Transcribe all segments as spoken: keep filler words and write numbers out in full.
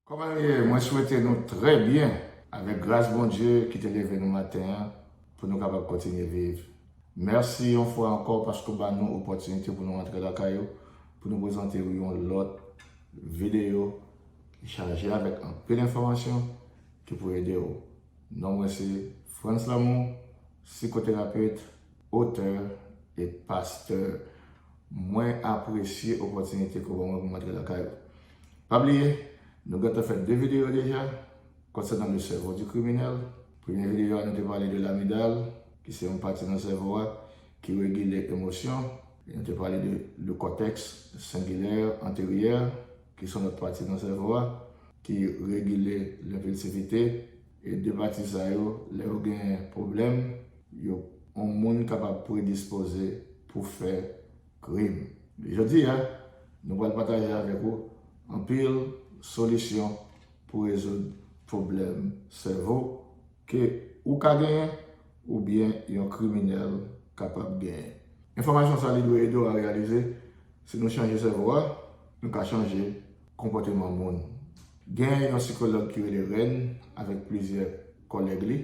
Kòman nou ye? Mwen swete nou trè byen. Avèk gras Bondye ki te leve nou maten an pou nou kapab kontinye viv. Mèsi yon fwa ankò paske w ba nou opòtinite pou nou antre lakay ou, pou nou prezante w yon lòt videyo ki chaje avèk anpil enfòmasyon ki pou ede w. Non mwen se Frantz Lamour, sikoterapet, otè e pastè. Mwen apresye opòtinite ke w ban mwen pou m antre lakay ou. Pa bliye, nou gentan fè de videyo deja konsènan le cerveau du criminel. Premye videyo a, nou te pale de lamidal, ki se yon pati nan sèvo a ki regile emosyon. E nou te pale de le cortex singulaire antérieur, ki se yon lòt pati nan sèvo a, ki regile lenpilsivite. E de pati sa yo, lè yo gen pwoblèm, yo, yon moun kapab predispoze pou fè krim. Jodi a, nou pral pataje avèk ou anpil solisyon pou rezoud pwoblèm sèvo ke ou ka genyen oubyen yon kriminèl kapab genyen. Enfòmasyon sa li dwe ede w a reyalize, si nou chanje sèvo a, nou ka chanje konpòteman moun. Gen yon sikològ ki rele Rennes avèk plizyè kòlèg li,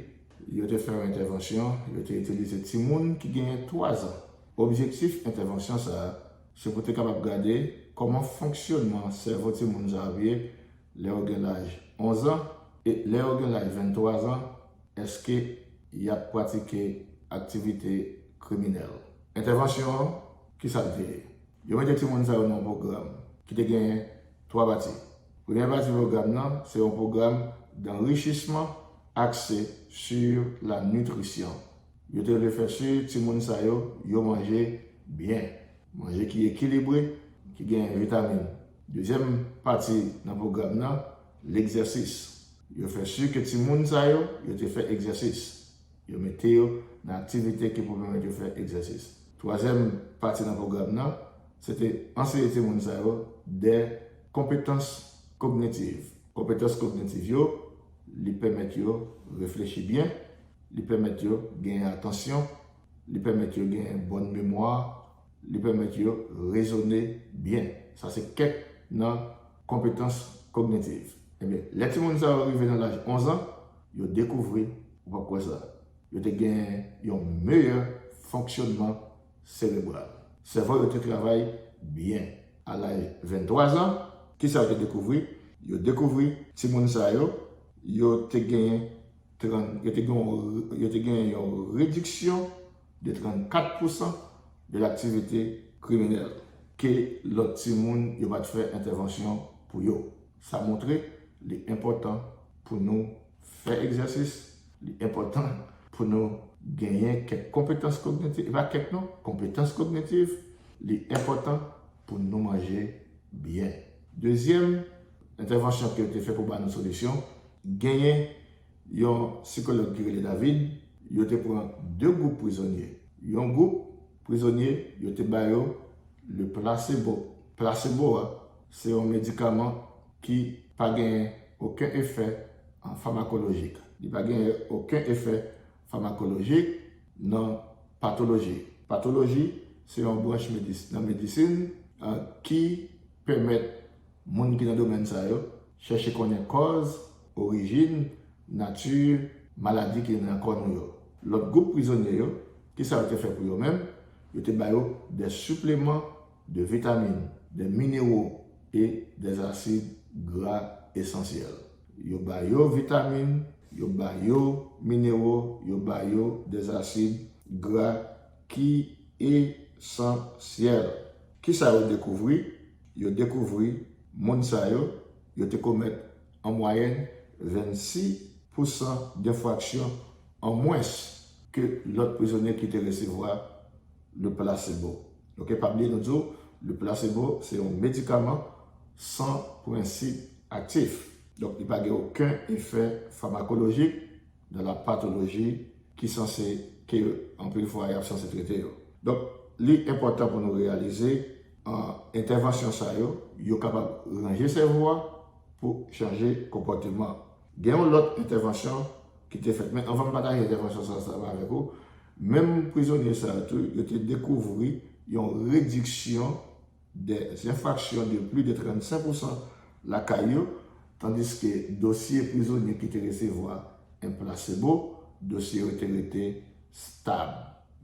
yo te fè yon entèvansyon, yo te itilize timoun ki genyen twa zan. Objektif entèvansyon sa a, se pou te kapab gade kòman fonksyònman sèvo timoun sa yo ye lè yo gen laj onz an e lè yo gen laj venntwa zan, èske y ap pratike aktivite kriminèl. Entèvansyon an, ki sa l te ye? Yo mete timoun sa yo nan yon pwogram ki te genyen twa pati. Premye pati pwogram nan, se yon pwogram d'enrichissement axé sur la nutrition. Yo te vle fè si timoun sa yo, yo manje byen, manje ki ekilibre, ki gen vitamin. Dezyèm pati nan pwogram nan, legzèsis. Yo fè si ke timoun sa yo, yo te fè egzèsis. Yo mete yo nan aktivite ki pou pèmèt yo fè egzèsis. Twazyèm pati nan pwogram nan, se te anseye timoun sa yo de konpetans kognitiv. Konpetans kognitiv yo, li pèmèt yo reflechi byen, li pèmèt yo genyen atansyon, li pèmèt yo genyen bòn memwa, li pèmèt yo rezone byen. Sa se kèk nan konpetans kognitiv. Ebyen, lè timoun sa yo rive nan laj onz an, yo dekouvri, ou p ap kwè sa, yo te gen yon meyè fonksyònman serebral. Sèvo yo te travay byen. A laj venntwa zan, kisa yo te dekouvri? Yo dekouvri timoun sa yo, yo te genyen trant, yo te gen, yo te gen yon rediksyon de trannkat pousan de laktivite kriminèl ke lòt timoun yo pa t fè entèvansyon pou yo. Sa montre li enpòtan pou nou fè egzèsis, li enpòtan pou nou genyen kèk konpetans kognitiv, e pa kèk non, konpetans kognitiv, li enpòtan pou nou manje byen. Dezyèm entèvansyon ke yo te fè pou ba nou solisyon, genyen yon sikològ ki rele David, yo te pran de gwoup prizonye. Yon gwoup prizonye, yo te ba yo le placebo. Placebo a, se yon medikaman ki pa genyen okenn efè, an, famakolojik. Li pa genyen okenn efè famakolojik nan patoloji. Patoloji, se yon branch medis-, nan medisin, an, ki pèmèt moun ki nan domèn sa yo chèche konnen kòz, orijin, nati maladi ki nan kò nou yo. Lòt gwoup prizonye yo, kisa yo te fè pou yo menm? Yo te ba yo de sipleman de vitamin, de minero e de asid gra esansyèl. Yo ba yo vitamin, yo ba yo minero, yo ba yo de asid gra ki esansyèl. Kisa yo dekouvri? Yo dekouvri moun sa yo, yo te komèt an mwayèn vennsis pousan denfraksyon an mwens ke lòt prizonye ki te resevwa le placebo. Oke, pa bliye nou di w, le placebo se yon medikaman san prensip aktif. Donk, li pa gen okenn efè famakolojik dans la pathologie ki sanse, ke anpil fwa y ap sanse trete yo. Donk, li enpòtan pou nou reyalize, an, entèvansyon sa yo, yo kapab ranje sèvo a pou chanje konpòteman. Gen yon lòt entèvansyon ki te fèt, men anvan m pataje entèvansyon sa, sa avèk ou, menm prizonye sa yo tou, yo te dekouvri yon rediksyon de enfraksyon de plis de trannsenk pousan lakay yo, tandiske dosye prizonye ki te resevwa en plasebo, dosye yo te rete stab,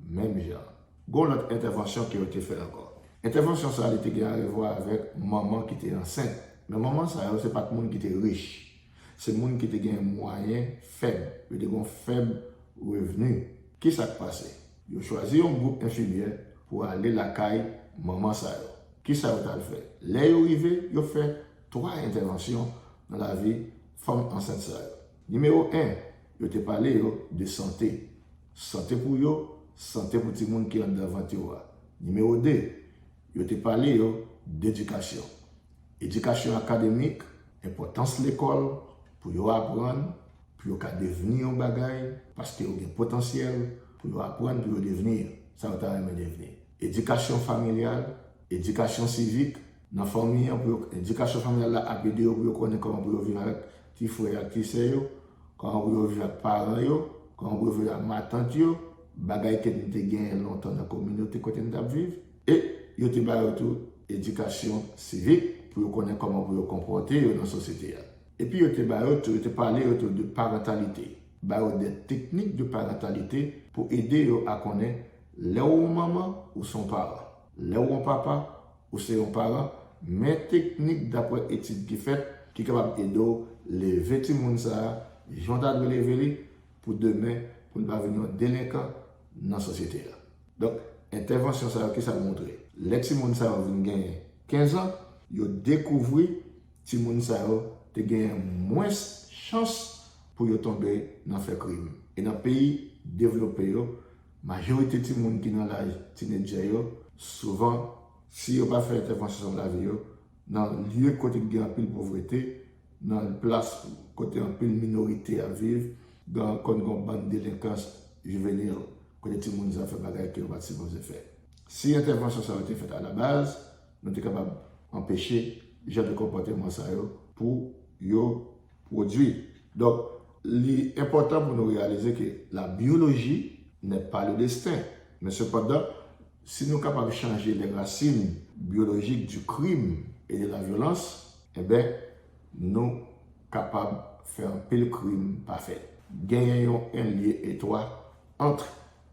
menm jan. Gon lòt entèvansyon ke yo te fè ankò. Entèvansyon sa a, li te gen arevwa avèk manman ki te ansent. Men manman sa yo, se pa t moun ki te rich. Se moun ki te gen mwayen fèb. Yo te gen fèb revni. Ki sa k pase? Yo chwazi yon gwoup enfimyè pou ale lakay manman sa yo. Ki sa yo t al fè? Lè yo rive, yo fè twa entèvansyon nan lavi fanm ansent sa yo. Nimewo en, yo te pale yo de sante. Sante pou yo, sante pou timoun ki anndan vant yo a. Nimewo de, yo te pale yo d edikasyon. Edikasyon akademik, enpòtans lekòl, pou yo aprann, pou yo ka devni yon bagay, paske yo gen potansyèl pou yo aprann, pou yo devni sa yo ta renmen devni. Edikasyon familyal, edikasyon sivik, nan fanmi an, pou yo, edikasyon familyal la ap ede yo pou yo konnen kòman pou yo viv avèk ti frè ak ti sè yo, kòman pou yo viv ak paran yo, kòman pou yo viv ak matant yo, bagay ke nou te genyen lontan nan kominote kote nou t ap viv. E yo te ba yo tou edikasyon sivik pou yo konnen kòman pou yo konpòte yo nan sosyete a. Epi yo te ba yo tou, yo te pale yo tou de parantalite, ba yo de teknik de parantalite pou ede yo a konnen lè w yon manman, ou se yon paran. Lè w yon papa, ou se yon paran, men teknik dapre etid ki fèt ki kapab ede w leve timoun sa a jan w ta dwe leve li pou demen, pou l pa vin yon delenkan nan sosyete a. Donk, entèvansyon sa yo ki sa l montre? Lè timoun sa yo vin genyen kenz an, yo dekouvri timoun sa yo te genyen mwens chans pou yo tonbe nan fè krim. E nan peyi devlope yo, majorite timoun ki nan laj tinedjè yo, souvan, si yo pa fè entèvansyon nan lavi yo, nan lye kote gen anpil povrete, nan plas kote anpil minorite ap viv, gen konn gen bann delenkans jivenil, kote timoun sa fè bagay ke yo pa t sipoze fè. Si entèvansyon sa yo te fèt alabaz, nou te kapab anpeche jan de konpòteman sa yo pou yo pwodui. Donk, li enpòtan pou nou reyalize ke la biologie n'est pas le destin. Men sepandan, si nou kapab chanje les racines biologiques du crime et de la violence, enben, nou kapab fè anpil krim pa fèt. Genyen yon, yon lye etwa ant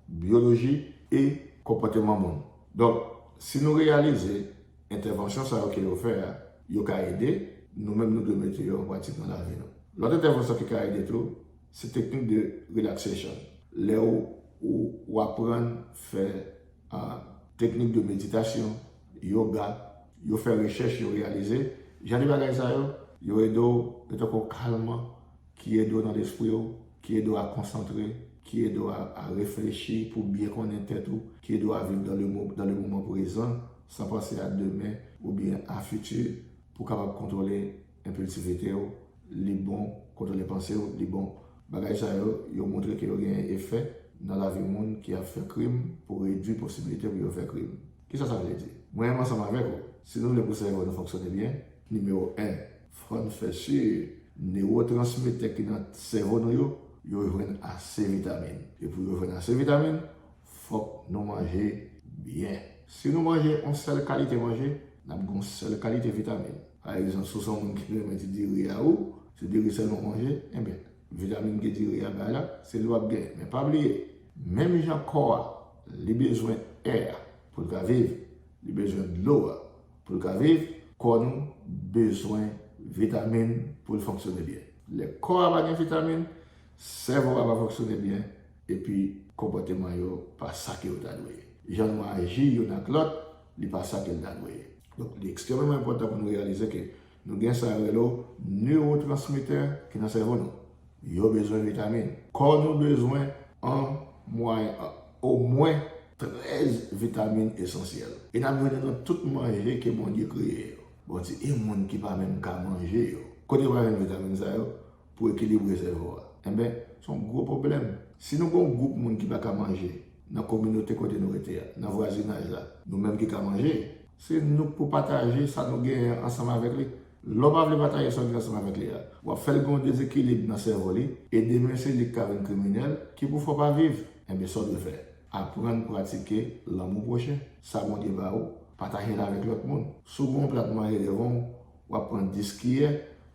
byoloji e konpòteman moun. Donk, si nou reyalize entèvansyon sa yo ke yo fè a, yo ka ede, nou menm nou dwe mete yo an pratik nan lavi nou. Lòt entèvansyon ki ka ede tou, se teknik de relaxation. Lè ou, ou, ou aprann fè, ah, teknik de meditasyon, yoga, yo fè rechèch, yo reyalize, jan de bagay sa yo, yo ede w, yo tankou kalman ki ede w nan lespri w, ki ede w a konsantre, ki ede w a, a reflechi pou byen konnen tèt ou, ki ede w a viv dans le mo-, dans le moment présent, san panse a demen oubyen a fiti, pou w kapab kontwole enpilsivite w, li bon, kontwole panse w, li bon. Bagay sa yo, yo montre ke yo gen efè nan lavi moun ki ap fè krim pou redui posibilite pou yo fè krim. Kisa sa vle di? Mwen menm ansanm avèk ou, si nou vle pou sèvo nou fonksyone byen, nimewo en, fò n fè si newotrannsmetè ki nan sèvo nou yo, yo jwenn ase vitamin. E pou yo jwenn ase vitamin, fòk nou manje byen. Si nou manje yon sèl kalite manje, n ap gen yon sèl kalite vitamin. Pa egzanp, si w se yon moun ki renmen ti diri a ou, se diri sèlman w manje, enben, vitamin ke diri a bay la, se li w ap genyen. Men pa bliye, menm jan kò a, li bezwen è a pou l ka viv, li bezwen dlo a pou l ka viv, kò nou bezwen vitamin pou l fonksyone byen. Lè kò a pa gen vitamin, sèvo a pa fonksyone byen, epi konpòteman yo pa sa ke yo ta dwe ye. Jan nou aji youn ak lòt, li pa sa ke l ta dwe ye. Donk, li ekstrèmeman enpòtan pou nou reyalize ke nou gen sa yo rele newotrannsmetè ki nan sèvo nou. Yo bezwen vitamin. Kò nou bezwen an mwayen, an, omwen trèz vitamin esansyèl. E n ap jwenn yo nan tout manje ke Bondye kreye yo. Bon, ti, e moun ki pa menm ka manje yo? Kote yo va jwenn vitamin sa yo pou ekilibre sèvo a? Enben, se yon gwo pwoblèm. Si nou gen yon gwoup moun ki pa ka manje nan kominote kote nou rete a, nan vwazinaj la, nou menm ki ka manje, se nou k pou pataje sa nou genyen ansanm avèk li. Lè w pa vle pataje sa w gen ansanm avèk li a, w ap fè l gen yon dezekilib nan sèvo li, e demen se li k ka vin kriminèl, ki pou fè w pa viv. Enben, sa w dwe fè? Aprann pratike lanmou pwochen. Sa Bondye ba ou, pataje l avèk lòt moun. Si w gen yon plat manje devan w, w ap pran dis kiyè,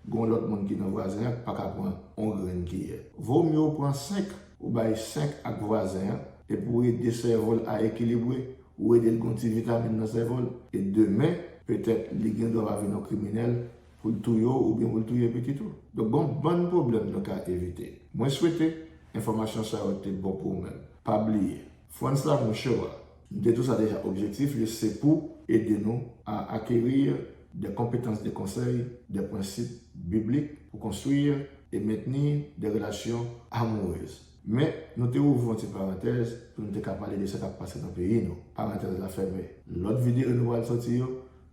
gen yon lòt moun ki nan vwazen an ki pa ka pran yon grenn kiyè. Vo mye ou pran senk, ou bay senk ak vwazen an, epi ou ede sèvo l a ekilibre, ou ede l gen yon ti vitamin nan sèvo l, e demen, petèt, li gen dwa pa vin yon kriminèl pou l touye w oubyen pou l touye pitit ou. Donk, gen yon bann pwoblèm nou ka evite. Mwen swete enfòmasyon sa yo te bon pou ou menm. Pa bliye, Frantz Lamour Show a, m te di w sa deja, objektif li se pou ede nou a acquérir des compétences de conseil, des principes bibliques pour construire et maintenir des relations amoureuses. Men, nou te ouvri yon ti parantèz pou nou te ka pale de sa k ap pase nan peyi nou. Parantèz la fèmen. Lòt videyo nou pral sòti yo,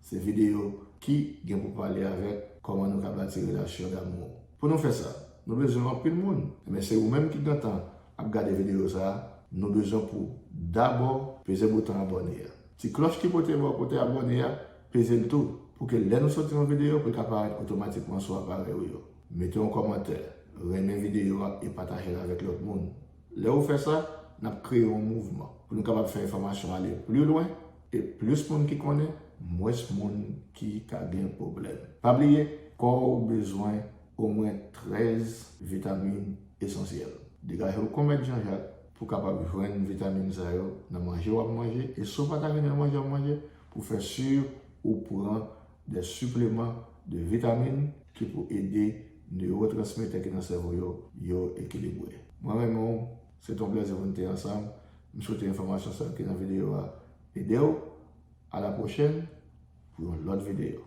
se videyo ki gen pou pale avèk kòman nou ka bati relasyon damou. Pou nou fè sa, nou bezwen anpil moun. Men se ou menm ki gentan ap gade videyo sa a, nou bezwen pou w dabò peze bouton abòne a. Ti klòch ki pote bò kote abòne a, peze l tou, pou ke lè nou sòti yon videyo, pou l ka parèt otomatikman sou aparèy ou yo. Mete yon kòmantè, renmen videyo a e pataje l avèk lòt moun. Lè ou fè sa, n ap kreye yon mouvman pou nou kapab fè enfòmasyon ale pli lwen e plis moun ki konnen, mwens moun ki ka gen pwoblèm. Pa bliye, kò w bezwen omwen trèz vitamin esansyèl. Degaje w kon mèt Janjak pou w kapab jwenn vitamin sa yo nan manje w ap manje, e si w pa ta jwenn nan manje w ap manje, pou fè si ou pran de sipleman de vitamin ki pou ede newotransmetè ki nan sèvo yo, yo ekilibre. Mwen renmen w, se t on plèzi pou n te ansanm. M swete enfòmasyon sa yo ki nan videyo a ede w. A la pwochèn pou yon lòt videyo.